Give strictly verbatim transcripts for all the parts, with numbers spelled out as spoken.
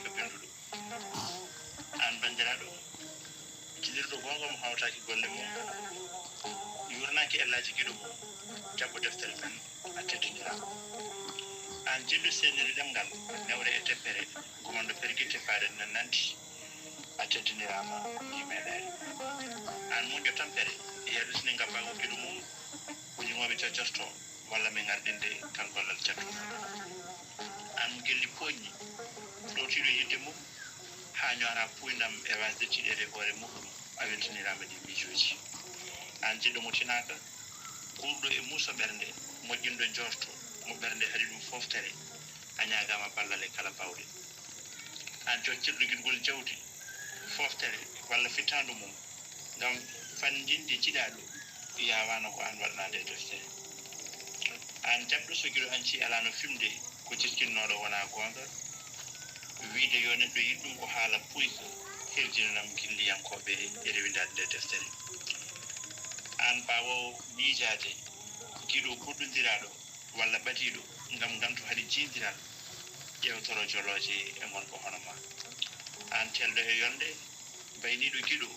ko binduɗo. Aan banndiraaɗo, jiɗirɗo goonga mo hawtaaki golle mum, yuurnaaki ellaaji giɗo mum, jaɓɓo deftere men, a teddiniraama. Aan jiɗɗo seednirde ɗemngal, newre e teppere, gumanɗo pergitte faaɗe nananti, a teddiniraama, mi meeɗaani. Aan muñɗo tampere, yaltini ngabbaagu giɗo mum, ko ñiŋooɓe coccorto, walla mi ŋarɗinde kal gollal cattuɗo. Aan mo gelli pooƴni, ɗowtiiɗo yiɗde mum, haa ñoora puuyndam e waasde tiiɗeede hoore muɗum, a weltiniraama ɗii miijooji. Aan jiɗɗo mo tinaaka, guurɗo e muuso ɓernde, moƴƴinɗo njoorto, mo ɓernde haɗi ɗum fooftere, a ñaagaama ballal e kala baawɗe. Aan coctirɗo giɗgol jawdi, fooftere, walla fittaandu mum, ngam fanndinde jiɗaaɗo, yaawaano ko aan waɗanaa nde deftere. Aan jaɓɗo so giɗo ancii alaano fimde, ko jiskinnooɗo wonaa goonga, wiyde yo neɗɗo yiɗ ɗum ko haala puyka, hirjinanam gilliyankooɓe e rewindaade nde deftere. Aan baawoowo miijaade, giɗo goɗɗondiraaɗo, walla ɓadiiɗo, ngam ngantu haɗi jiindiral, ƴeewtoro jolooje e ngonka hono ma. Aan teelɗo e yolnde, bayniiɗo giɗo,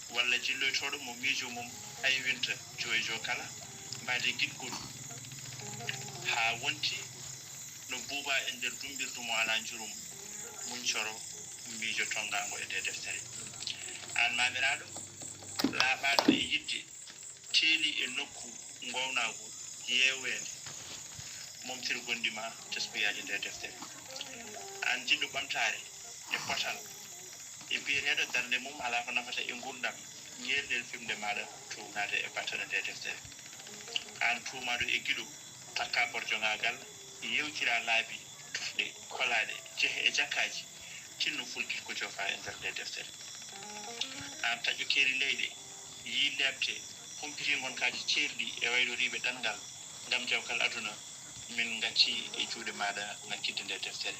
walla jilloytooɗo mo miijo mum aywinta jowejo kala, mbaade giɗgol haa wonti no buuba e nder dummbirdu mo alaa njurum, muñcoro miijo tonngaango e nde deftere. Aan maamiraaɗo, laaɓaaɗo e yiɗde, teeli e nokku ngoownaagu yeeweende, momtir gonɗi ma teskuyaaji nde deftere. Aan jiɗɗo ɓamtaare e potal e biyeteeɗo darnde mum alaa ko nafata e nguurndam, ñeerɗel fimde maaɗa tuugnaade e battane nde deftere. Aan tuumaaɗo e giɗo, takkaa borjogaagal, yeewtiraa laabi tufɗe, kolaaɗe, jehe e jakkaaji, tinno fulkit ko joofaa e nder nde deftere. Aan taƴɗo keeri leyɗe, yii leepte, humpiti ngonkaaji ceerɗi e wayloriiɓe ɗanngal ngam jawkal aduna, min ngacci e juuɗe maaɗa ŋakkitde nde deftere.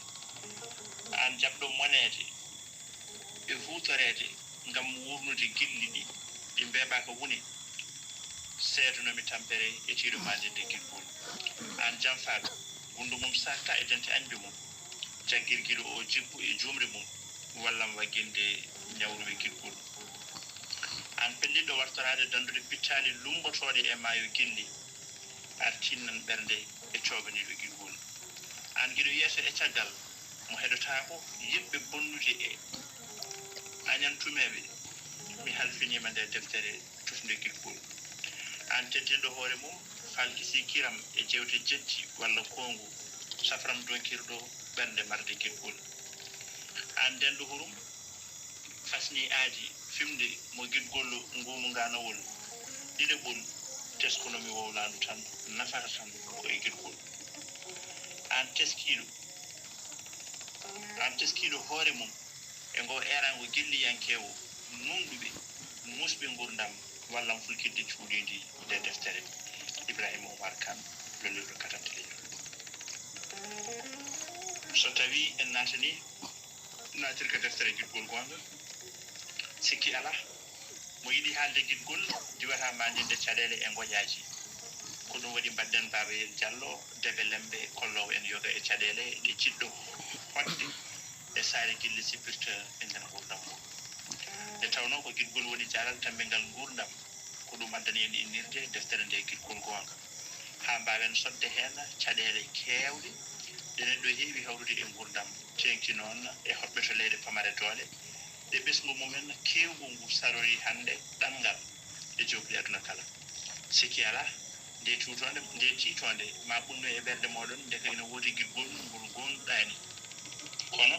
Aan jaɓɗo moneede e huutoreede ngam wuurnude gilli ɗi, ɗi mbeeɓaaka wune, seedano mi tampere e tiiɗo ma nde nde giɗgol. Aan janfaaɗo, gunndoo mum saaktaa e dente añɓe mum, jaggir giɗo o jikku e juumre mum, wallam wagginde ñawluɓe giɗgol. Aan pellitɗo wartoraade danndude pittaali lummbotooɗe e maayo gilli, artinnan ɓernde e coobaniiɗo giɗgol. Aan giɗo yeeso e caggal, mo heɗotaako yiɗɓe bonnude e añantumeeɓe, mi halfiniima nde deftere tufnde giɗgol. Aan teddinɗo hoore mum, faalkisii kiram e jeewte jetti walla koongu, safram donkirɗo ɓernde marde giɗgol. Aan denɗo hurum, fasni aadi, fimde mo giɗgol nguumunganawol, ɗiɗaɓol, teskuno mi wowlaandu tan, nafata tan ko e giɗgol. Aan teskiiɗo, aan teskiiɗo hoore mum e ngo eeraango gilliyankeewo, nuunɗuɓe, muusɓe nguurndam, wallam fulkitde cuuɗiindi nde deftere. Ibrahima Oumar Kane, lollirɗo katante leñol. So tawii en naatanii naatirka deftere Giɗgol Goonga, sikki alaa, mo yiɗi haalde giɗgol, diwata maandinde caɗeele e ngoƴaaji. Ko ɗum waɗi mbaɗden Babayel Jallo, Debe Lemmbe, kolloowo en yoga e caɗeele ɗe jiɗɗo hoɗde e saare gilli sippirta e nder nguurndam mum. Nde tawnoo ko giɗgol woni jaalal tammbingal nguurndam, ko ɗum addani en innirde deftere nde Giɗgol Goonga, haa mbaawen soɗde heen caɗeele keewɗe ɗe neɗɗo heewi hawrude e nguurndam, teeŋti noon e hoɗɓe to leyɗe pamare doole, ɗe ɓesngu mumen keewgu ngu sarori hannde ɗanngal e jookli aduna kala. Sikki alaa, nde tiitoonde, nde tiitoonde maa ɓunnu e ɓerɗe mooɗon, ndeke ina woodi giɗgol ngol goonɗaani. Kono,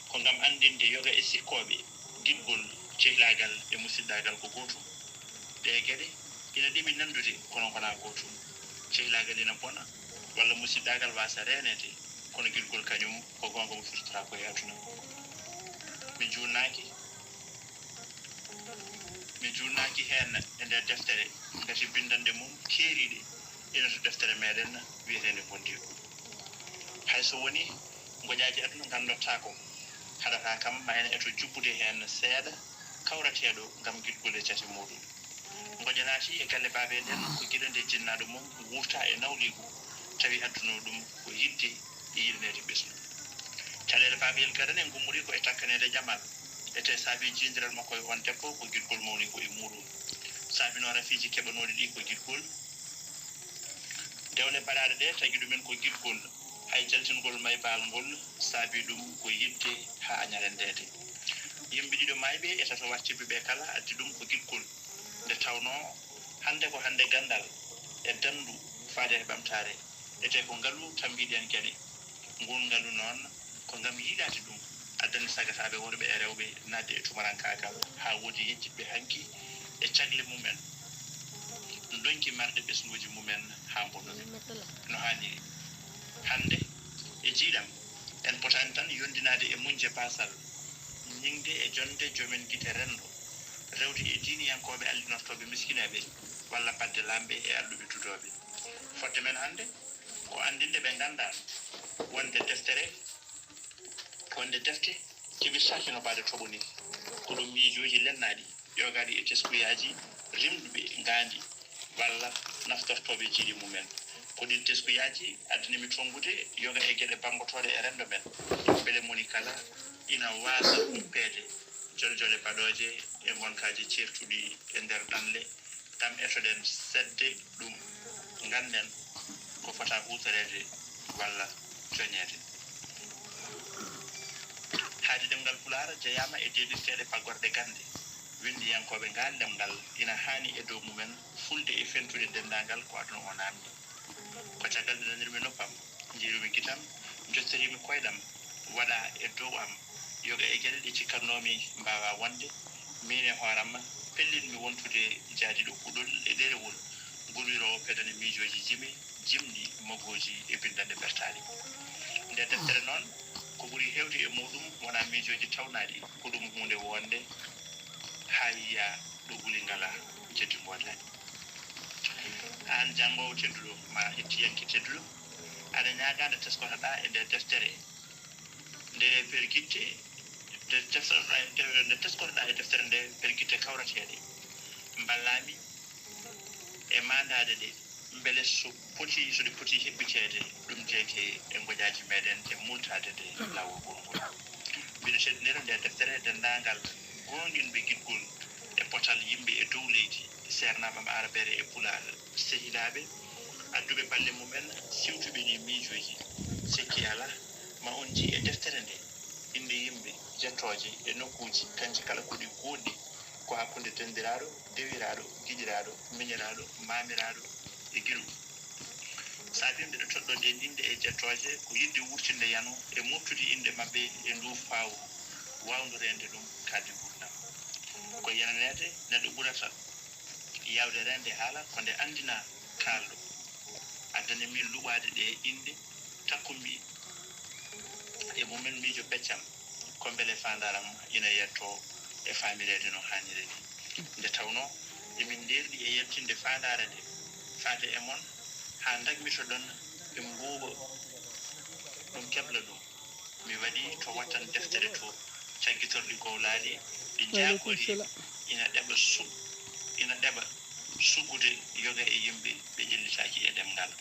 ko ngam anndinde yoga e sikkooɓe, giɗgol, cehlaagal e musiɗɗaagal ko gootum. Ɗee geɗe ina ɗeɓi nanndude, kono ngonaa gootum. Cehlaagal ina bona, walla musiɗɗaagal waasa reeneede, kono giɗgol kañum ko goonga mo firtoraa ko e aduna. Mi juulnaaki, mi juulnaaki heen e nder deftere, ngati binndanɗe mum keeriiɗe ina to deftere meeɗen wiyeteende Bondiiɗo. Hay so wonii ngoƴaaji aduna nganndottaako, haɗataa kam maa en eto jubbude heen seeɗa kawrateeɗo ngam giɗgol e cate muuɗum. Ngoƴa naati e galle baaba e nden ko gila nde jinnaaɗo mum wuurta e nawliigu, tawi addunoo ɗum ko yiɗde e yiɗaneede ɓesngu. Caɗeele Baaba Yel Gadane ngummorii ko e takkaneede Jamal, etee saabii jiyndiral makko e oon debbo ko giɗgol mawni ko e muuɗum. Saabinoo rafiiji keɓanooɗi ɗii ko giɗgol, dewle baɗaaɗe ɗee tagi ɗumen ko giɗgol, hay jaltingol maybal ngol saabii ɗum ko yiɗde haa añarendeede. Yimɓe ɗiɗo maayɓe e tato wartirɓe ɓee kala addi ɗum ko giɗgol, nde tawnoo hannde ko hannde ganndal e danndu faade e ɓamtaare, etee ko ngalu tammbiiɗen geɗe. Nguun ngalu noon ko ngam yiilaade ɗum addani sagataaɓe worɓe e rewɓe naatde e tumarankaagal, haa woodi yejjitɓe hanki e cagle mumen ndonki marde ɓesnguuji mumen haa mbonnude no haaniri. Hannde, e jiiɗam, en potaani tan yondinaade e muñje baasal, ñiŋde e jonde joomen gite renndo, rewde e diiniyankooɓe allinortooɓe miskineeɓe walla baɗde laamɓe e alluɓe dudooɓe. Fotde men hannde ko anndinde ɓe nganndaa wonde deftere wonde defte keɓirtaaki no baade toɓo ni. Ko ɗum miijooji lelnaaɗi, ƴoogaaɗi e teskuyaaji rimɗuɓe ngaandi walla naftortooɓe jiiɗi mumen. Ko ɗiin teskuyaaji addani mi tonngude yoga e geɗe banngotooɗe e renndo men, mbele moni kala ina waasa uppeede joljole baɗooje e ngonkaaji ceertuɗi e nder ɗanle. Kam etoɗen sedde ɗum, ngannden ko fota huutoreede walla coñeede. Haadi ɗemngal Pulaar jeyaama e deeɗirteeɗe paggorɗe gannde. Winndiyankooɓe ngaal ɗemngal ina haani e dow mumen fulde e fentude denndaangal ko aduna o naamndi. Ko caggal nde nanirmi noppam, njiirumi gitam, njottorimi koyɗam, waɗa e dow am yoga e geɗe ɗe cikkatnoomi mbaawa wonde, miin e hooram pellitmi wontude jaadiiɗo kuɗol e ɗerewol, gurwiroowo pedane miijooji jime, jimɗi, mogooji e binndanɗe bertaaɗe. Nde deftere noon, ko ɓuri heewde e muuɗum wonaa miijooji tawnaaɗi, ko ɗum huunde woonde, haa yiya ɗo guli ngalaa, jeddi mboodaani. Aan janngoowo tedduɗo, maa hettiyanke tedduɗo, aɗa ñaagaa nde teskotoɗaa e nde deftere, nde pergitte, nde teskotoɗaa, nde teskotoɗaa e deftere nde pergitte kawrateeɗe, mballaa mi e maandaade ɗe, mbele so poti, so ɗe poti heɓɓiteede, ɗum jeeyte e ngoƴaaji meeɗen e muultaade nde laawol ɓurngol. Mbiɗo teddinira nde deftere denndaangal goonɗinɓe giɗgol e potal yimɓe e dow leydi, seernaaɓe am aarabeere e pulaar, sehilaaɓe, adduɓe balle mumen, siwtuɓe ɗii miijooji. Sikki alaa, ma on njii e deftere nde, innde yimɓe, jettooje e nokkuuji, kanji kala ko ɗi goonɗi, ko hakkunde denndiraaɗo, dewiraaɗo, giƴiraaɗo, miñiraaɗo, maamiraaɗo e giɗo. Sabi mbiɗo toɗɗoo ɗeen innde e jettooje ko yiɗde wuurtinde yano e moftude innde maɓɓe e nduu faawu, waawndu reende ɗum kadi nguurndam. Ko yenaneede neɗɗo ɓurata yaawde reende haala ko nde anndina kaalɗo, addani min luɓaade ɗee innde, takkumbi e mumen miijo peccam, ko mbele faandaare am ina yettoo e faamireede no haaniri ni. Nde tawnoo emin ndeerɗi e yaltinde faandaare nde faade e mon, haa ndagmitoɗon ɓe mbuuɓa ɗum, keɓla ɗum. Mi waɗi to wattan deftere to, caggitorɗi gowlaaɗi, ɗi Wa aleykum njaakorii, salam. Ina ɗeɓa su-, ina ɗeɓa sugude yoga e yimɓe ɓe ƴellitaaki e ɗemngal.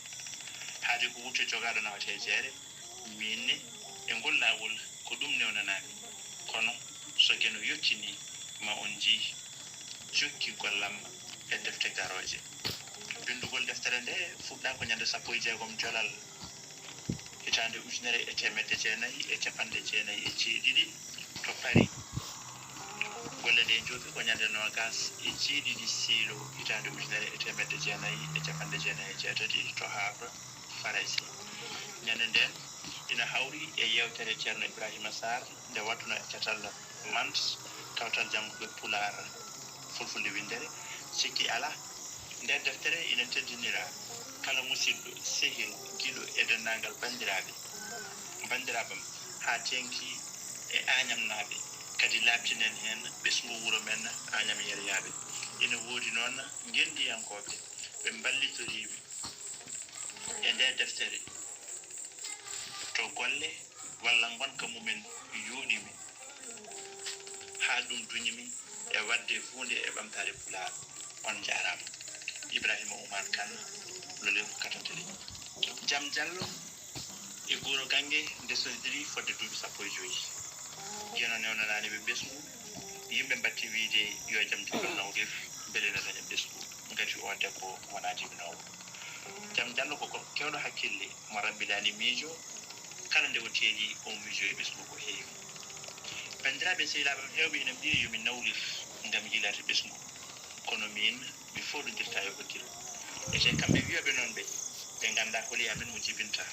Haade ko wutte jogaaɗo nawata e jeere, miin ne, e ngol laawol, ko ɗum newnanaa-mi. Kono, so Geno yottinii, ma on njii jokki gollam e defte garooje. Binndugol deftere nde fuɗɗaa ko ñande sappo e jeegom Jolal, hitaande ujunere e teemedde jeenayi e capanɗe jeenayi e jeeɗiɗi to Paris. Golle ɗe njoofi ko ñande noogas e jeeɗiɗi Siilo, hitaande ujunere e teemedde jeenayi e capanɗe jeenayi e jeetati to Havre, Farayse. Ñande nden ina hawri e yeewtere Ceerno Ibraahiima Saar nde waɗduno e catal MANS, Kawtal Jannguɓe Pulaar Fulfulde Winndere. Sikki alaa, nde deftere ina teddinira kala musidɗo, sehil, giɗo e denndaangal banndiraaɓe, banndiraaɓe am, haa teeŋti e Aañamnaaɓe, kadi laaɓtinen heen ɓesngu wuro men Aañam Yeryaaɓe. Ina woodi noon ngenndiyankooɓe ɓe mballitorii mi e nde deftere to golle walla ngonka mumen yooɗi mi, haa ɗum duñi mi e waɗde huunde e ɓamtaare Pulaar. On njaaraama. Ibraahiima Umaar Kan, Loleeku Katanteli. Jam Jallo, E Guuro Gannge nde sodidiri fodde duuɓi sappo e joyi. Geno newnanaani ɓe ɓesngu. Yimɓe mbatti wiyde yo jam jogo nawdir mbele ina daña ɓesngu, ngati oo debbo wonaa jibinoowo. Jam Jallo ko gorko keewɗo hakkille, mo rambilaani miijo, kala nde o teeli o miijo e ɓesngu ko heewi. Banndiraaɓe e sehilaaɓe am heewɓe ina mbiya yo mi nawlir ngam yiilaade ɓesngu, kono miin mi fooɗondirta e hoddiro. Ete kamɓe wiyooɓe noon ɓe, ɓe nganndaa holi amen mo jibinta,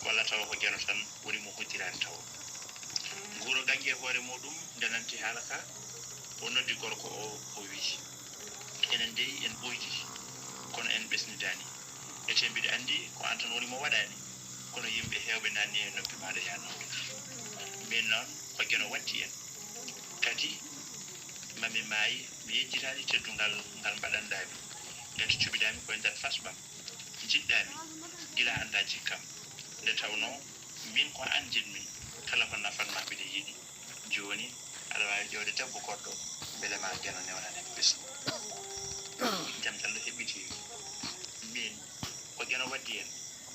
walla tawa ko Geno tan woni mo hoddiraani tawo. Guuro Gannge e hoore muuɗum nde nanti haala ka, o noddi gorko o, o wii, enen dey en ɓooydi, kono en ɓesnidaani. Ete mbiɗa anndi ko aan tan woni mo waɗaani, kono yimɓe heewɓe naanni e noppi maaɗa yaa nawlir. Miin noon ko Geno watti en. Kadi ma mi maay, mi yejjitaani teddungal ngal mbaɗanɗaa mi, ngati cuɓiɗaa mi ko e nder fasɓam, njiɗɗaa mi, gila anndaa jikkam. Nde tawnoo miin ko aan njiɗmi, kala ko nafatma mbiɗa yiɗi. Jooni aɗa waawi ƴeewde debbo goɗɗo, mbele ma Geno newnane mi ɓesngu. Jam Jallo heɓɓitii, miin ko Geno waddi en,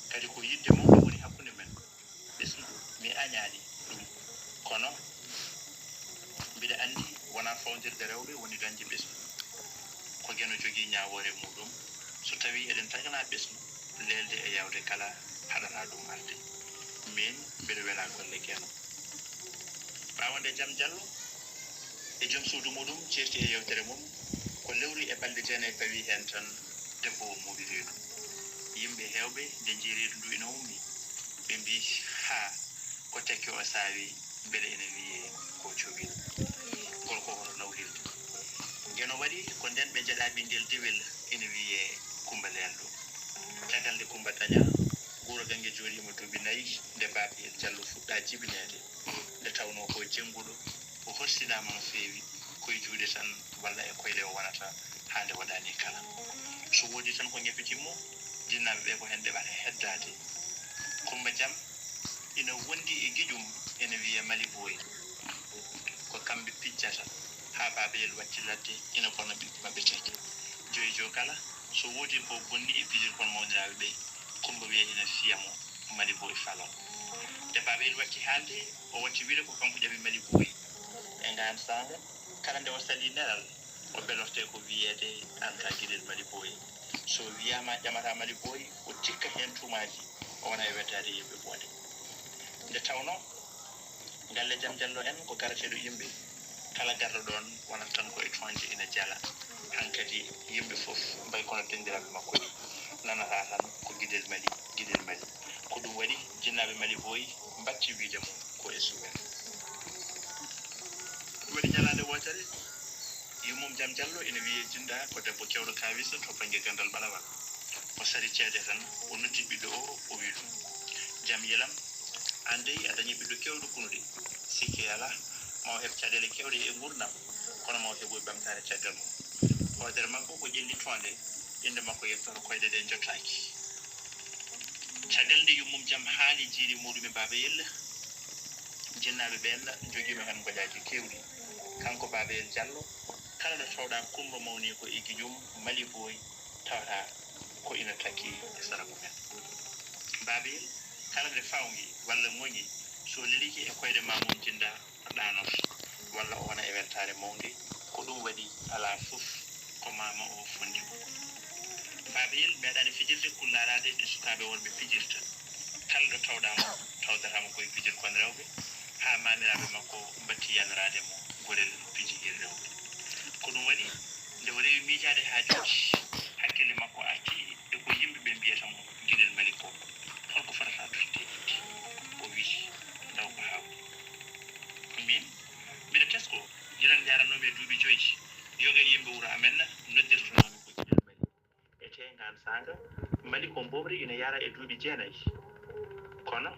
kadi ko yiɗde mawɗo woni hakkunde men. Ɓesngu mi añaani ɗum, kono mbiɗa anndi wonaa fawndirde rewɓe woni dañde ɓesngu. Ko Geno jogii ñaawoore muuɗum, so tawii eɗen taƴanaa ɓesngu, leelde e yawde kala haɗataa ɗum arde. Miin mbiɗa welaa golle Geno. Ɓaawo nde Jam Jallo e joom suudu muuɗum ceerti e yewtere mum, ko lewru e balɗe jeenayi pawii heen tan, debbo o muuɓi reedu. Yimɓe heewɓe nde njii reedu ndu ina ummii, ɓe mbii, haa ko tekke o saawi, mbele ene wiyee ko cowil. Gorko hoto nawlirde. Geno waɗi ko ndeen ɓe njeɗaa ɓinngel dewel ina wiyee Kummba Leelɗo. Caggal nde Kummba dañaa, Guuro Gannge jooɗiima duuɓi nayi nde Baaba El Jallo fuɗɗaa jibineede. Nde tawnoo ko jennguɗo, o horsinaama no feewi, ko e juuɗe tan walla e koyɗe o wonata haa nde waɗaa nii kala. So woodii tan ko ñeppitii mo, jinnaaɓe ɓee ko heen ɗeɓata heddaade. Kummba Jam ina wondi e giƴum ene wiyee Mali Booy. Ko kamɓe pijjata haa Baaba El watti ladde ina bona ɓiɓɓe maɓɓe tati. Joyi jo kala, so woodii ko bonni e pijirkon mawniraaɓe ɓee, Kummba wiya ina fiya mo Mali Booy falon. Nde Baaba El watti haalde, o watti wiyde ko kanko ƴami Mali Booy. E ngaan saanga, kala nde o salii nelal, o belortee ko wiyeede aan ka Giɗel Mali Booy. So wiyaama ƴamataa Mali Booy, o tikka heen tuumaaji, o wona e weddaade yimɓe boode. Nde tawnoo, galle Jam Jallo en ko garateeɗo yimɓe, kala garɗo ɗoon wonata tan ko e toñde ina jala. Hankadi yimɓe fof mbayi kono denndiraaɓe makko ni, nanataa tan ko Giɗel Mali, Giɗel Mali. Ko ɗum waɗi jinnaaɓe Mali Booy mbatti wiyde mo ko e sumen. Waɗi ñalaande wootere, yummum Jam Jallo ina wiyee Jinnda, ko debbo keewɗo kaawisa to bannge ganndal ɓalawal. O sari ceede tan, o noddi ɓiɗɗo o, o wii ɗum, Jam Yelam, aan dey a dañii ɓiɗɗo keewɗo kunuɗe. Sikke alaa, ma o heɓ caɗeele keewɗe e nguurndam, kono ma o heɓoy ɓamtaare caggal mum. Hoodere makko ko ƴellitoonde, innde makko yettoto, koyɗe ɗe njottaaki. Caggal nde yummum Jam haali jiiri muuɗum e Baaba El, jinnaaɓe ɓeen njogiima heen ngoƴaaji keewɗi. Kanko Baaba El Jallo, kala ɗo tawɗaa Kummba mawnii ko e giƴum Mali Booy, tawata ko ina takki e sara mumen. Baaba El, kala nde fawngi walla ŋoñi, so lelike e koyɗe ma mum Jinnda, ɗaanoto, walla o wona e weltaare mawnde. Ko ɗum waɗi alaa fof ko maama o fonndi mo. Baaba El meeɗaani fijirde kullaaraaɗe ɗe sukaaɓe worɓe pijirta. Kala ɗo tawɗaa mo, tawdataa mo ko e pijirkon rewɓe, haa maamiraaɓe makko mbatti yanoraade mo gorel piji hir rewɓe. Ko ɗum waɗi, nde o rewi miijaade haajuuji, hakkille makko arti e ko yimɓe ɓe mbiyata mo Giɗel Mali ko, holko fotata tottitee jikki? O wii, ndaw ko haawɗi. Min, mbiɗa teskoo, gila njaranoomi e duuɓi joyi, yoga e yimɓe wuro amen noddirtonoomi ko Giɗel Mali. E tee ngaan saanga, Mali ko mbowri ina yara e duuɓi jeenayi. Kono,